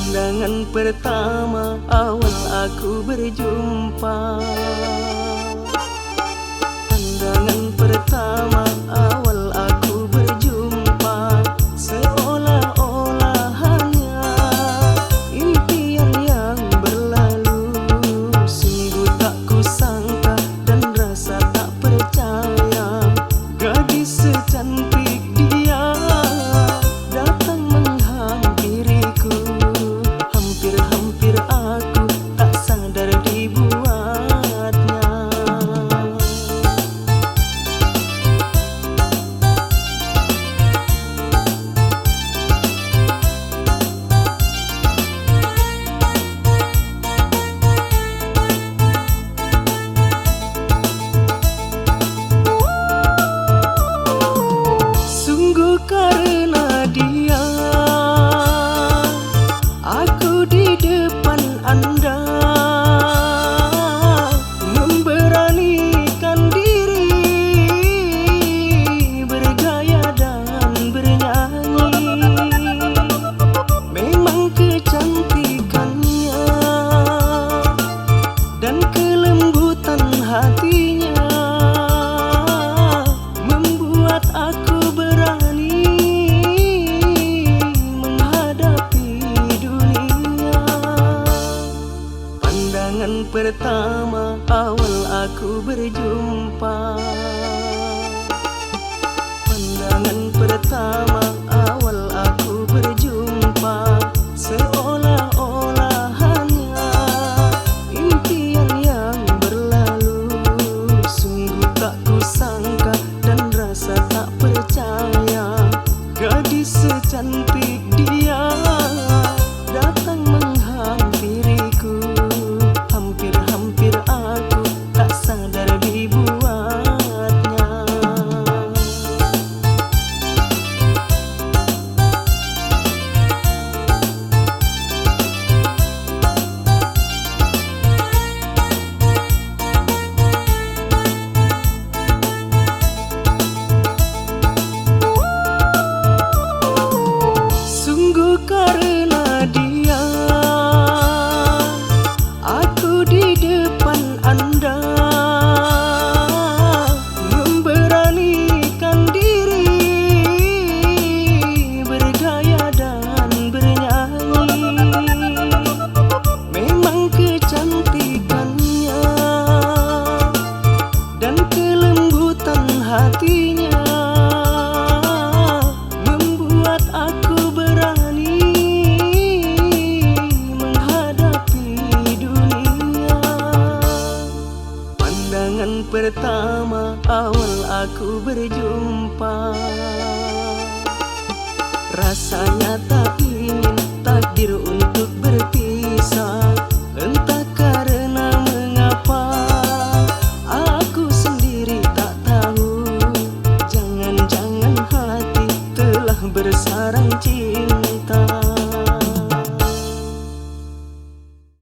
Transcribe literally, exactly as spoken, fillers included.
Pandangan pertama awal aku berjumpa. Pandangan pertama awal aku berjumpa, seolah-olah hanya impian yang berlalu. Sungguh tak kusangka dan rasa tak percaya, gadis secantik dia datang menghampiriku. Hampir-hampir aku tak sadar dibuatnya. Sungguh karena dia, aku di depan Anda memberanikan diri, bergaya dan bernyanyi. Memang kecantikannya dan kelembutan hatinya membuat aku berani menghadapi dunia. Pandangan pertama awal aku berjumpa. Pandangan pertama awal aku berjumpa, seolah-olah hanya impian yang berlalu. Sungguh tak kusangka dan rasa tak percaya, gadis secantik dia datang menghampiriku. Hampir-hampir aku tak sadar dibuatnya. Sungguh karena dia, aku di depan Anda memberanikan diri, bergaya dan bernyanyi. Memang kecantikannya dan kelembutan hatinya membuat aku berani menghadapi dunia. Pandangan pertama awal aku berjumpa, rasanya